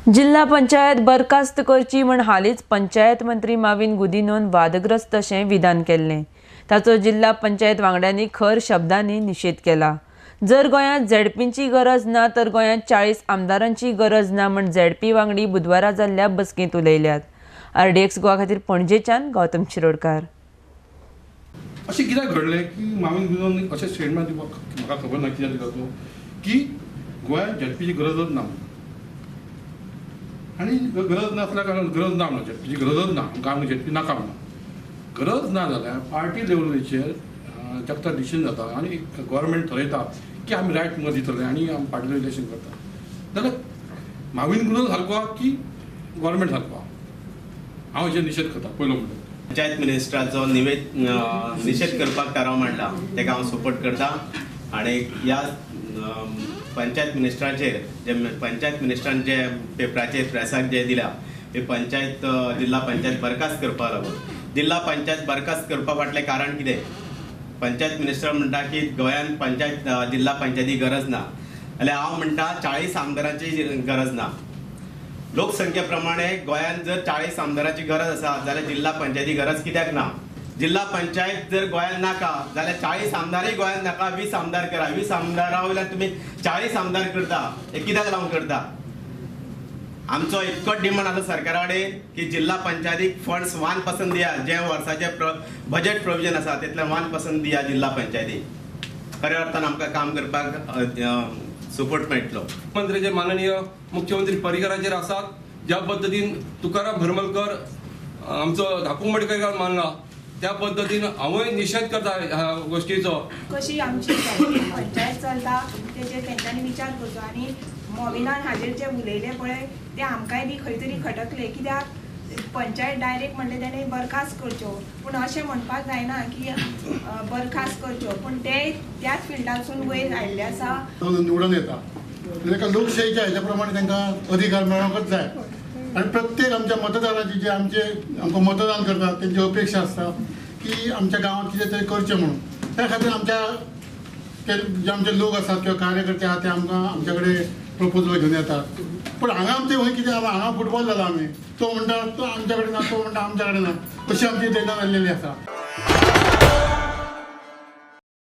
जिल्हा पंचायत बरखास्त करची म्हण हालींच पंचायत मंत्री माविन गुदिन्होन वादग्रस्त अशें विधान केल्लें. ताचो जिल्हा पंचायत वांगड्यांनी खर शब्दांनी निशेध केला. जर गोंयांत झेडपींची गरज ना तर गोंयांत 40 आमदारांची गरज ना म्हण झेडपी वांगडी बुधवारा जाल्ल्या बसकेंत उलयल्यात. आरडीएक्स गोवा खातीर पणजेच्यान गौतम शिरोडकार. अशें कित्याक घडलें की माविन गुदिन्होन अशें स्टेटमेंट दिवपाक म्हाका खबर ना कित्याक दिता तो की गोंयांत झेडपीची गरजच ना आनी गरज नासल्या कारणान गरज ना म्हणून झेडपीची गरजच ना, आमकां आमकां झेडपी नाका म्हणून गरज ना जाल्यार पार्टी लेवलीचेर जगता डिसिजन जाता आनी गव्हर्मेंट थरयता की आमी रायट तुमकां दितले आनी आमी पार्टी इलेक्शन करता. जाल्यार माविन गुदिन्हो सारको आहा की गव्हर्मेंट सारको आहा, हांव हेचेर निशेध करता. पयलो म्हणटा पंचायत मिनिस्टराचो निशेध करपाक थाराव मांडला ताका हांव सपोर्ट करता आनी ह्या पंचायत मिनिस्टराचेर जे पंचायत मिनिस्टरान जे पेपराचेर प्रेसाक जे दिल्या हे पंचायत जिल्हा पंचायत बरखास्त करपाक लागून जिल्हा पंचायत बरखास्त करपा फाटलें कारण कितें? पंचायत मिनिस्टर म्हणटा की गोंयांत पंचायत जिल्हा पंचायती गरज ना, जाल्यार हांव म्हणटा 40 आमदारांची गरज ना. लोकसंख्ये प्रमाणे गोंयांत जर 40 आमदारांची गरज आसा जाल्यार जिल्हा पंचायती गरज कित्याक ना? जिल्हा पंचायत जर गोंयांत नाका जाल्यार 40 आमदारय गोंयांत नाका, 20 आमदार करा. 20 आमदारा वयल्यान तुमी 40 आमदार करता, हे कित्याक लागून करता? आमचो इतको डिमांड आसा सरकारा कडेन की जिल्हा पंचायतीक फंड्स 1% दिया, जे वर्साचे बजेट प्रोविजन आसा तितलें 1% दिया जिल्हा पंचायतीक. खऱ्या अर्थान आमकां काम करपाक सपोर्ट मेळटलो. मुख्यमंत्री जे माननीय मुख्यमंत्री पर्रीकराचेर आसात, ज्या पद्दतीन तुकाराम हरमलकर आमचो धाकू मडकयकार मानला त्या पद्दतीन हांवूय निशेध करता ह्या गोश्टीचो. कशी आमची पंचायत चलता तेचेर तेंच्यांनी विचार करचो आनी मोविनान हाजेर जे उलयले पळय ते आमकांय बी खंय तरी खटकले, कित्याक पंचायत डायरेक्ट म्हणलें तेणें बरखास्त करच्यो, पूण अशें म्हणपाक जायना की बरखास्त करच्यो, पूण ते त्याच फिल्डासून वयर आयिल्ले आसा. निवडून येता ताका लोकशाहीच्या हेच्या प्रमाणे तांकां अधिकार मेळोंकच जाय आनी प्रत्येक आमच्या मतदाराची जे आमचे आमकां मतदान करतात तेंची अपेक्षा आसता की आमच्या गांवांत कितें तरी करचें म्हणून. त्या खातीर आमच्या ते जे आमचे लोक आसात किंवा कार्यकर्ते आहात ते आमकां आमच्या कडेन प्रपोजल घेवन येतात. पूण हांगा आमचें खंय कितें हांगा फुटबॉल जाला, आमी तो म्हणटा तो आमच्या कडेन ना, तो म्हणटा आमच्या कडेन ना, अशी आमची तेन्ना जाल्लेली आसा.